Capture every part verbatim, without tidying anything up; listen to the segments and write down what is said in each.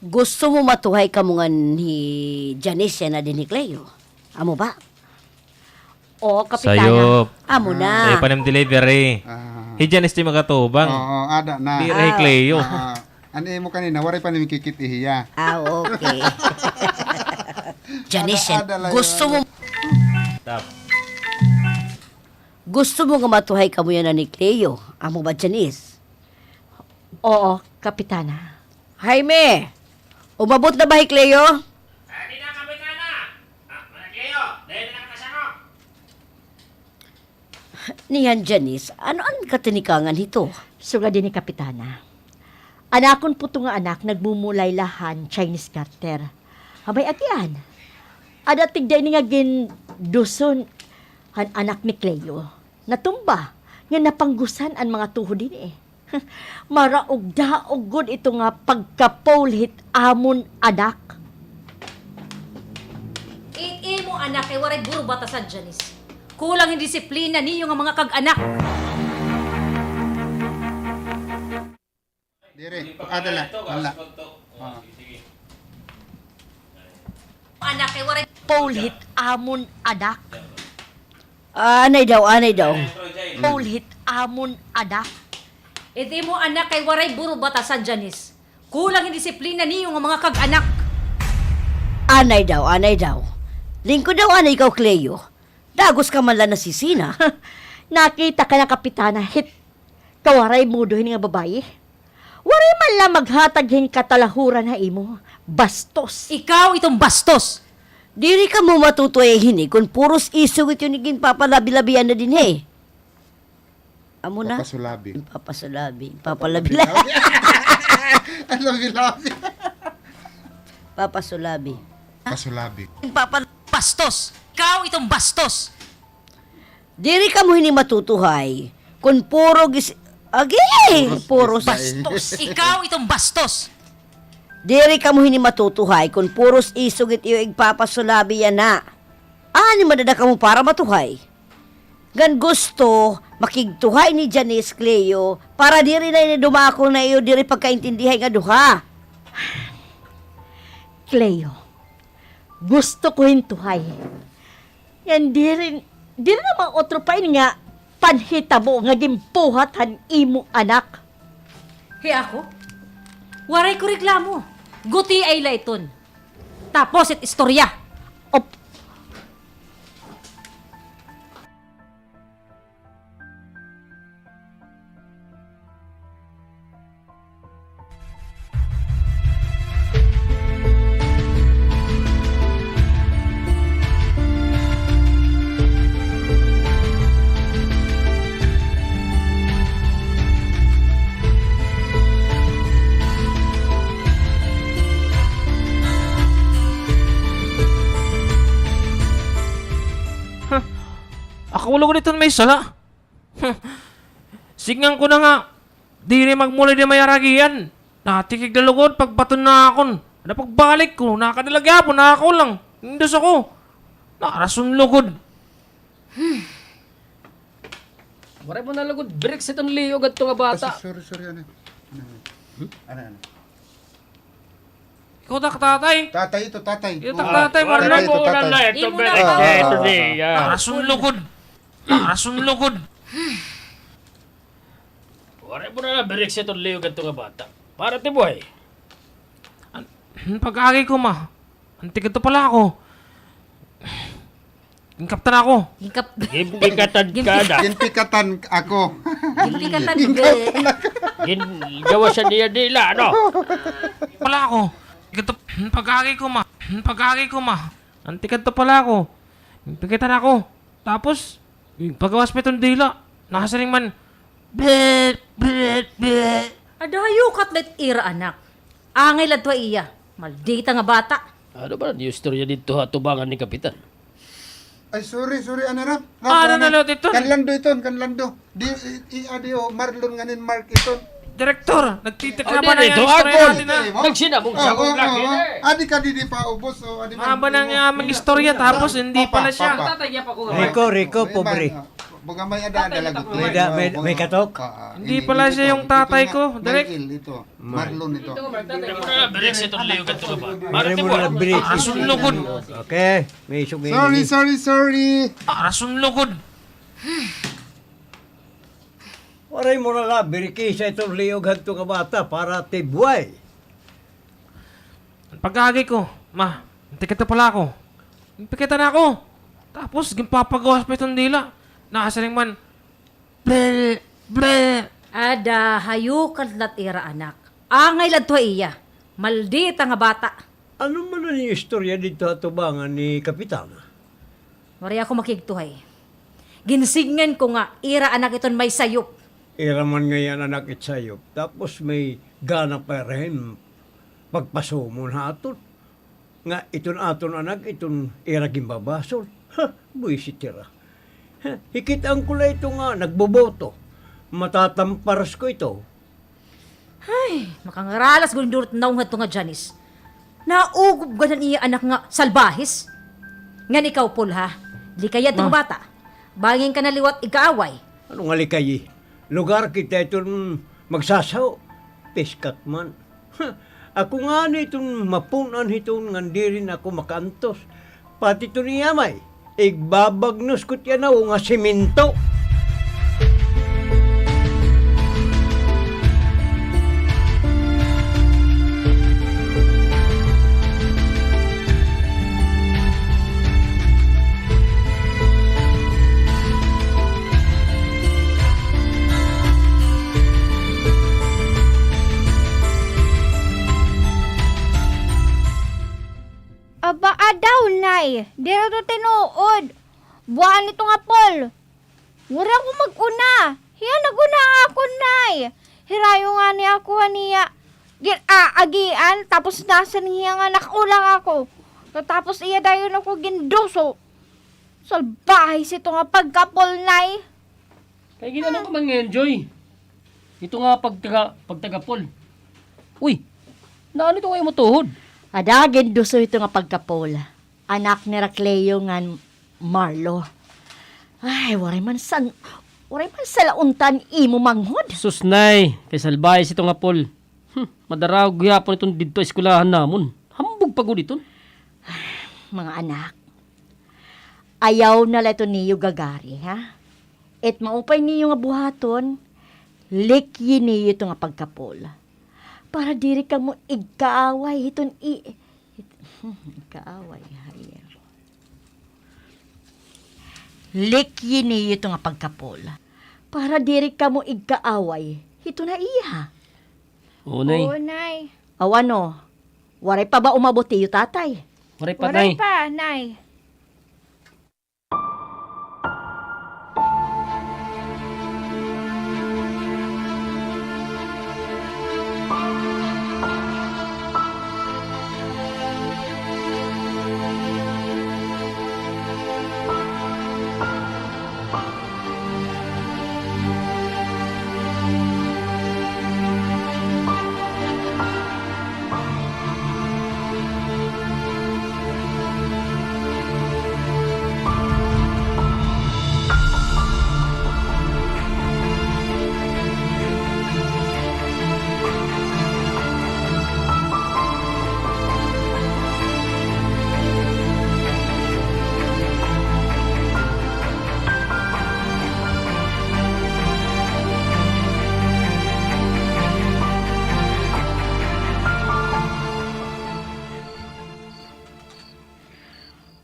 Gusto mo matuhay kamo ngan hi Janice yana dinhi, Cleo? Amo ba? Oo, Kapitana. Sayop. Amo na. Ay, panim delivery. Ah. Hi Janice di makatubang. Oo, ada na. Diri hi Cleo. Ah, an imo kanina, waray pa nimo kikit-i hiya. Ah, okay. Janice, gusto mo, gusto mo nga matuhay kamo yana ni Cleo? Amo ba, Janice? Oo, Kapitana. Jaime, umabot na ba hi Cleo? Adi na, Kapitana. Ah, Mana Cleo, dayon na nakatasan ko. Niyan, Janice, ano an katinikangan hito? Sugad ini, Kapitana. An akon puto nga anak nagmumulay la han Chinese garter ha may agian. Ada tigda ini nga ginduson han anak ni Cleo. Natumba nga napanggusan an mga tuhod ini. Maraog-daog gud ito nga pagka-pole hit amon anak. It imo anak kay waray buro-batasan, Janice. Kulang hin disiplina niyo nga mga kag-anak. Diri, ada la, wala. Ah. Anak kay waray pole hit amon anak. Anay daw, anay daw. Pole hit amon anak. It imo anak kay waray buro-batasan, Janice. Kulang hin disiplina niyo nga mga kag-anak. Anay daw, anay daw. Lingkod daw anay ikaw, Cleo. Dagos ka man la nasisina. Nakita ka na, Kapitana, hit kawaray mudo hini nga babaye. Waray man la maghatag hin katalahuran ha imo. Bastos. Ikaw iton bastos. Diri kamo matutuhay hini kon puros isog it iyo ginpapalabi-labian na dinhi. Amo na. Papasulabi. Papasulabi. Papalabi-labi. Labi-labi. Papasulabi. Pasulabi. Papa-, bastos. Ikaw iton bastos. Diri kamo hini matutuhay kon puro gis-, agi, puros. Bastos. Ikaw iton bastos. Diri kamo hini matutuhay kon puros isog it iyo igpapasulabi yana. Ani madada kamo para matuhay? Ngan gusto makigtuhay ni Janice, Cleo, para diri na ini dumakong na iyo diri pagkaintindihay nga duha. Cleo, gusto ko hin tuhay. Ngan diri, diri na maotro pa ini nga panhitabo nga ginbuhat han imo anak. Hi ako? Waray ko reklamo. Gutiay la iton. Tapos it istorya. Op. Huh. Ako lugod iton may sala. Huh. Sidngan ko na nga diri magmulay di may aragian. Natikig la lugod pagbaton na akon. Ada pagbalik ko, nakadala gihapon, nakakulang. Indus ako. Narason lugod. Waray mo na lugod brake sa iton liog adto nga bata. Sorry, sorry, ano? Ano, ano? Ikaw tak tatay? Tatay ito, tatay. Ikaw tak tatay, Marlon. Tatay ito, tatay. Imo na ba? Ito di, ah. Narason lugod. Narason lugod. Waray mo na brake sa iton liog adto nga bata. Para ti buhay. An, pag-agi ko, ma. Antik adto pala ako. Ginkaptan ako. Ginkap-, gin-, ginkatan ka na. Ginpikatan ako. Ginpikatan ka. Gingawa siya niya dila, ano? Pala ako. Ito, pag-agi ko, ma. Pag-agi ko, ma. Antik adto pala ako. Ginpikatan ako. Tapos, paggawas pa iton dila. Nakasiring man, "Bleh, bleh, bleh." Ada, hayukat la it ira anak. Angay la adto ha iya. Maldita nga bata. Ano ba an istorya didto ha tubangan ni Kapitan? Ay, sorry, sorry, ano, Rap? Rap, ano na, Lord, iton? Kan Lando iton, kan Lando. Di, i, i, adi, o, Marlon nganin Mark iton. Direktor, nagtitikla ba na yung istorya natin, ha? Nagsinabog-sabog lagi, eh. Adi ka, di, di pa ubos, o, adi man. Mahaba na nga mag-istorya, tapos hindi pala siya. Rico, Rico, pobre. Baga may ada-ada lagot. May da-, may, may katok? Hindi pala siya yung tatay ko, Direk. Michael ito. Marlon ito. Birikis iton Leo, ganto ka ba? Mare mo na birikis. Rason lugod. Okay, may isog. Sorry, sorry, sorry. Rason lugod. Waray mo na la birikisa iton Leo, ganto nga bata, para tibway. Pag-agi ko, ma, tikita pala ako. Pikita na ako. Tapos, ginpapagawas pa iton dila. Nasiring man, "Ble, ble." Ada, hayukan la it ira anak. Angay la adto ha iya. Maldita nga bata. Ano man an iyo istorya didto ha atubangan ni Kapitana? Waray ako makigtuhay. Ginsidngan ko nga ira anak iton may sayop. Ira man ngay-an anak it sayop. Tapos may gana pa ira hin pagpasumon ha aton. Nga iton aton anak, iton ira ginbabasol. Ha, buwisit hira. Ha, hikit-an ko la ito nga nagboboto. Matatamparas ko ito. Ay, makangaralas gud hin duro it nawong hadto nga Janice. Naugob gad an iya anak nga salbahis. Ngan ikaw, Paul, ha? Likayi adto nga bata. Bangin ka na liwat igkaaway. Ano nga likayi? Lugar kita iton magsasaw. Piskat man. Ha, ako ngani iton mapun-an hiton ngan diri na ako makaantos. Pati iton iya amay, igbabagnos ko it iya nawong nga semento. Aba, adaw, Nay. Diri ito tinuod. Buhaan ito nga Paul. Waray ako mag-una. Hiya nag-una ha akon, Nay. Hirayo ngani ako ha niya. Gin-aagian, tapos nasiring hiya nga nakakulang ako. Tapos iya dayon ako ginduso. Salbahis ito nga pagka-Paul, Nay. Kay gin-ano ka man ngay-an, Joy? Ito nga pagtaga-, pagtaga-Paul. Uy, naano ito nga imo tuhod? Ada, ginduso ito nga pagka-Paul. Anak nira Cleo ngan Marlo. Ay, waray man san-, waray man sala unta an imo manghod. Sus, Nay, kay salbahis ito nga Paul. Hmm, madarahog gihapon iton didto ha eskwelahan namon. Hambog pa gud iton. Mga anak, ayaw na la ito niyo gagari, ha? It maupay niyo nga buhaton, likyi niyo ito nga pagka-Paul. Para diri kamo igkaaway hiton i-, hit-, igkaaway, hayo. Likyi niyo ito nga pagka-Paul. Para diri kamo igkaaway hiton ha iya. Oo, Nay. Oo, Nay. Aw ano, waray pa ba umabot iyo tatay? Waray pa, Nay. Waray pa, Nay.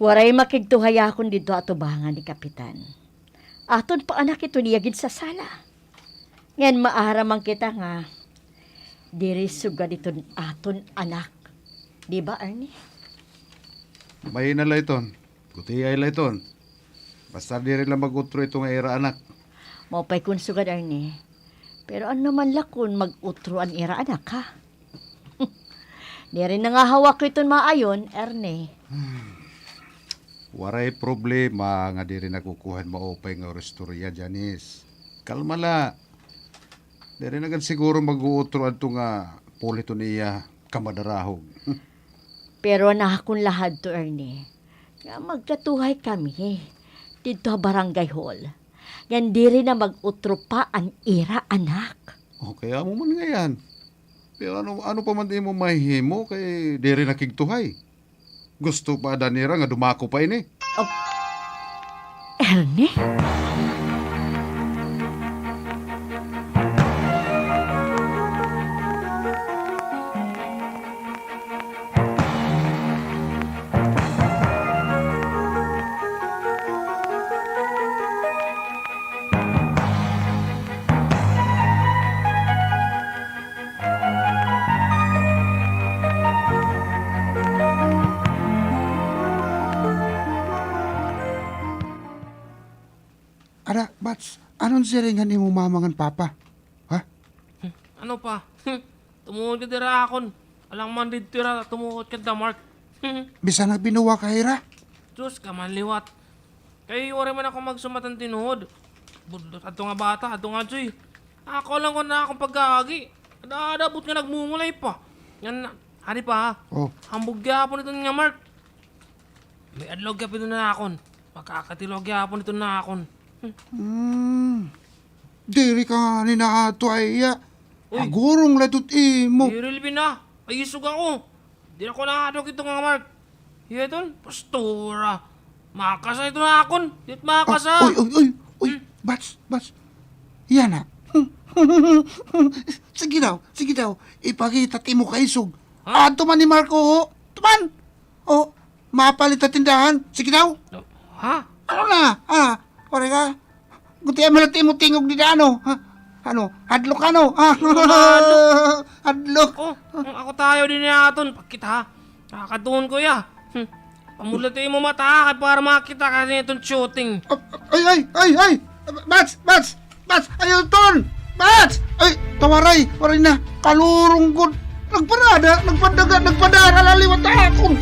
Waray makigtuhay akon didto ha atubangan ni Kapitan. Aton pa anak iton iya ginsasala. Ngan maaram man kita nga diri sugad iton aton anak. Di ba, Ernie? Mahina la iton. Gutiay la iton. Basta diri la mag-utro ito nga ira anak. Maupay kon sugad, Ernie. Pero ano man la kon mag-utro an ira anak, ha? Diri na nga hawak ko iton maayon, Ernie. Hmm. Waray problema nga diri nakukuha hin maupay nga oristorya, Janice. Kalma la. Diri na gad siguro mag-uutro adto nga Paul hiton iya kamadarahog. Pero an akon la hadto, Ernie, nga magkatuhay kami didto ha barangay hall. ngan diri na mag-utro pa an ira anak. Okay, amo man ngay-an. Pero ano, ano pa man it imo mahihimo kay diri nakigtuhay? Gusto pa ada nira nga dumako pa ini. Oh. Ernie? Ada, Bats, ano an siring han imo mama ngan papa? Ha? Ano pa? Tumuod ka dira ha akon. Alang man didto hira, tumuod ka dida, Mark. Bisan nagbinuwa ka hira? Diyos ka man liwat. Kay waray man ako magsumat han tinuod. Budlot adto nga bata, adto nga Joy. Ako lang kon akon pagkaagi. Ada-ada, buot nga nagmumulay pa. Ngan, hari pa, ha? Oh. Hambog gihapon iton nga Mark. May adlaw gihapon iton nga akon. Makakatilog gihapon iton nga akon. Hmm. Diri ka ngani naadto ha iya. Uy. Hagurong la ito it imo. Diri, Elvin, ha. Ay, isog ako. Diri ako naadto ha ito nga Mark. Iya iton, pastora. Makasa iton nga akon. Diri makasa. Ah, uy, uy, uy, uy. Hmm. Bats, Bats. Yana. Sige daw, sige daw. Ipakita it imo kaisog. Ha? Adto man hi Mark, ho. Tuman. O, mapalit ha tindahan. Sige daw. Ha? Ano na? Ah, waray ka? Gutiay man la it imo tingog dida, ano? Ha? Ano? Hadlok ka, ano? Ah, hadlok. Oh, kung ako tayo din niya aton. Pakita, ha? Nakakatuon ko, ya. Hmm. Pamudlat it imo mata, ha? Kay para makita ka niya iton shooting. Ah, ay, ay, ay, ay! Bats! Bats! Bats! Ayaw ton! Bats! Ay, tawaray! Waray na! Kalurong gud! Nagparada! Nagpadaga! Nagpadara la liwat ha akon!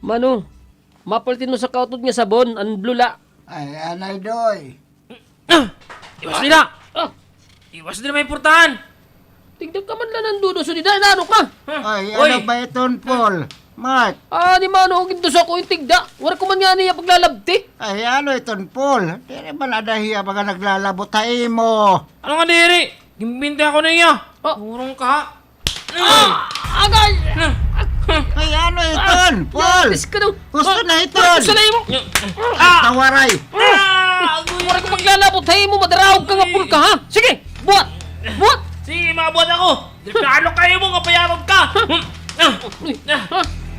Mano, mapalit hin usa ka utod nga sabon, an blue la. Ay, anay, Doy. Ah! Iwas dida! Ah! Iwas dida, may purtahan! Tigda ka man la, Nandudo, so dida, inaano ka? Ay, ano ba iton, Paul? Mark? Ah, ni Mano, gindusa ko it tigda. Waray ko man ngani hiya paglalabti. Ay, ano iton, Paul? Diri man ada hiya baga naglalabot ha imo. Ano nga diri? Gimbinti ako niya. Ah. Urong ka, ha? Ah! Agay! Ay, ano iton, Paul? Iska daw. Gusto na iton. Gusto na imo. Ah! Tawaray. Ah! Agoy. Waray ko paglalabot ha imo, madaraog ka nga pulka, ha? Sige, buhat. Buhat. Sige, mabuhat ako. Delikado ka imo nga payarog ka.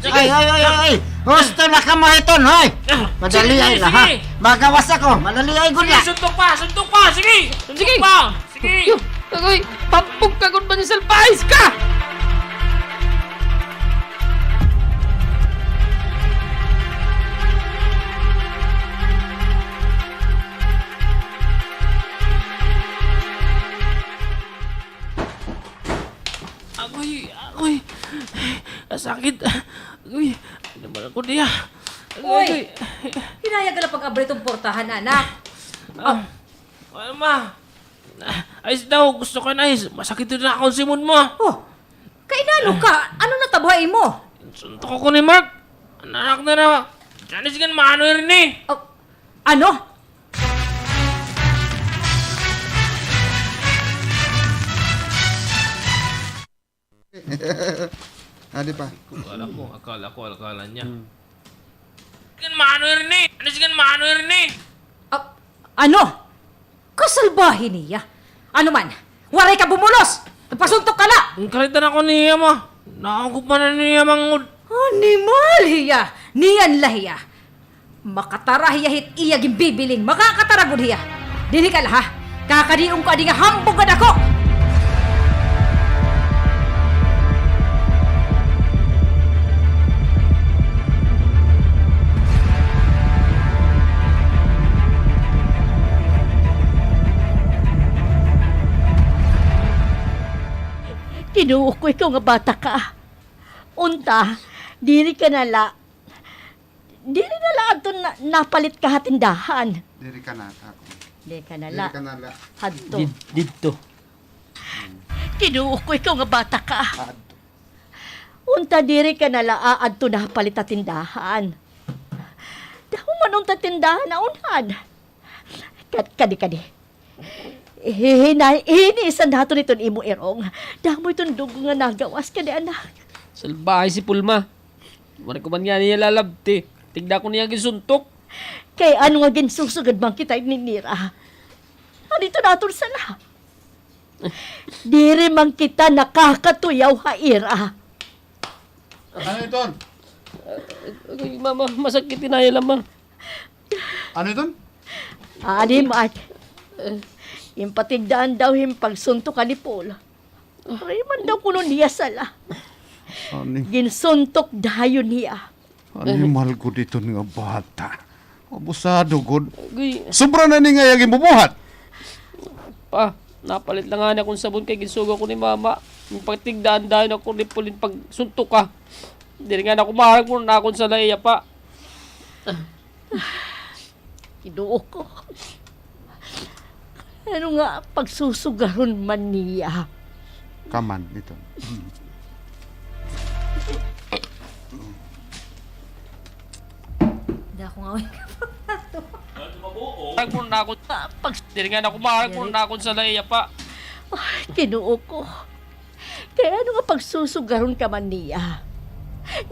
Ay, ay, ay, ay, ay. Gusto na ka mahiton, hoy. Madali ay la, ha? Magawas ako. Madali ay gud la. Sige, suntok pa, suntok pa. Sige. Sige. Suntok pa. Sige! Yo, agoy, pampog ka gud man, salbahis ka! Agoy, agoy. Sakit. Agoy, ano ba ako niya? Uy! Agoy. Hinaya ka na pag-abri iton portahan, anak. Ah, ano, ma? Ice daw, gusto ko hin ice. Masakit na akon simod mo. Oh, kay nano ka? Ano natabo ha imo? Suntok ako ni Mark. Anak na na. Janice kan mano rin eh. Oh, ano? Adi pa. Akala ko, akala ko, akala niya. Hmm. Kan mano, Ernie? Ano si kan mano, Ernie? Ah, ano? Kasalbahe niya. Ano man? Waray ka bumulos! Nagpasuntok ka la! Ang kalitan ako niya, ma. Naangkop man na niya, mangod. Animal hiya! Niyan la hiya. Makatara hiya hit iya ginbibiling, makakatara gud hiya. Dinhi ka la, ha? Kakadion ko adi nga hambog nga dako. Tinuo ko ikaw nga bata ka. Unta, diri ka na la Diri na la adto na, napalit ka ha tindahan. Diri ka na, ako. Diri ka na la. Diri ka na la. Hadto. Did-, didto. Ginoo ko, ikaw nga bata ka. Hadto. Unta diri ka na la aadto napalit ha tindahan. Damo man unta tindahan ha unhan. Kad-, kadi, kadi. Hihina-, hinisan naton iton imo irong. Damo iton dugo nga nagawas, kadi, anak. Salbahe si Pulma. Waray ko man ngani hiya lalabti. Tigda ko niya ginsuntok. Kay ano nga ginsusugad man kita ni nira? Ano ito naton sala? Diri man kita nakakatuyaw ha ira. Ano iton? Ay, ma, ma, masakit ini, Yaya, ma. Ano iton? Adi, Mark. Impatigdaan daw hin pagsuntok kan ni Paul. Waray man daw kuno niya sala. Ani? Ginsuntok dayon niya. Animal gud iton nga bata. Abusado gud. Agoy. Sobra na ini nga iya ginbubuhat. Pa, napalit la ngani akon sabon kay ginsugo ko ni Mama. Impatigdaan dayon ako ni Paul hin pagsuntok ka. Diri ngani ako maharag kuno nakon sala iya, Pa. Ginoo ko. Ano nga pagsusugaron man niya? Kaman, ito. Dako nga, uy, kapapato. Maharag kuno nakon, pag, diri ngani ako maharag kuno nakon sala iya, Pa. Ay, Ginoo ko. Kay ano nga pagsusugaron ka man niya?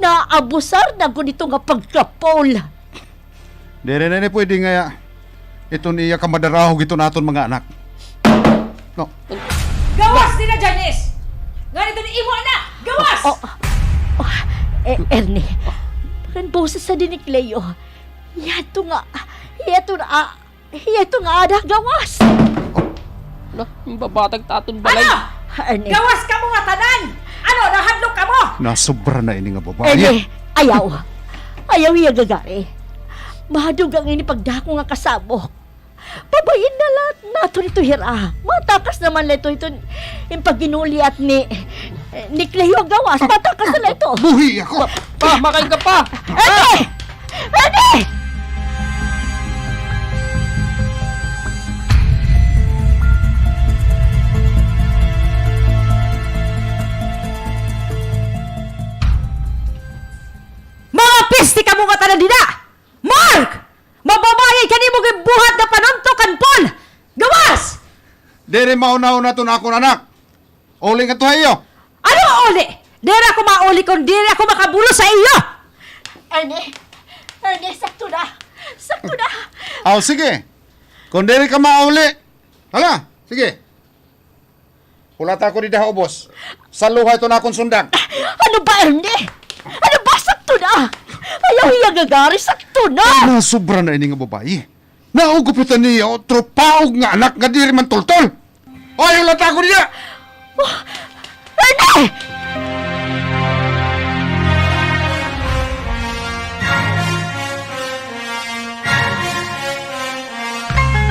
Naabusar na gud ito nga pagkapol. Diri na ini pwede nga iton iya kamadarahog iton aton mga anak. No. Gawas dida, Janice! Ngan iton imo anak! Gawas! Oh, oh, oh, eh, Ernie, pakan boses sa dinik Leo. Yato nga, yato na, ah, Iya ito nga ada, gawas! Hala, hin babatag ta aton balay. Ano? Ernie. Gawas kamo ngatanan! Ano, nahadlok kamo? Nasobra na ini nga babaye. Ernie, ayaw. Ayaw hiya gagari. Madugang ini pagdako nga kasabok. Pabayin na la naton ito hira. Matakas naman la ito, ito hin pagginuliat ni, ni Cleo, gawas. Matakas na la ito. Buhi ako. Pa, makain ka pa! Ernie! Ernie! Mga piste kamo ngatanan dida! Mark! Mababaye ka nimo ginbuhat nga panuntok kan Paul! Gawas! Diri mauna-una iton akon anak. Uli ngadto ha iyo. Ano uli? Diri ako mauli kon diri ako makabulos ha iyo. Ernie, Ernie, sakto na. Sakto na. Aw, sige. Kon diri ka mauli, hala, sige. Hulata ako dida ha ubos. Saluha iton akon sundang. Ano ba, Ernie? Ano ba? Sakto na. Ayaw hiya gagari. Sakto na. Nasobra na ini nga babaye. Naugop ito niya otro paog nga anak nga diri man tultol. Hoy, hulata ako dida! Oh, Ernie!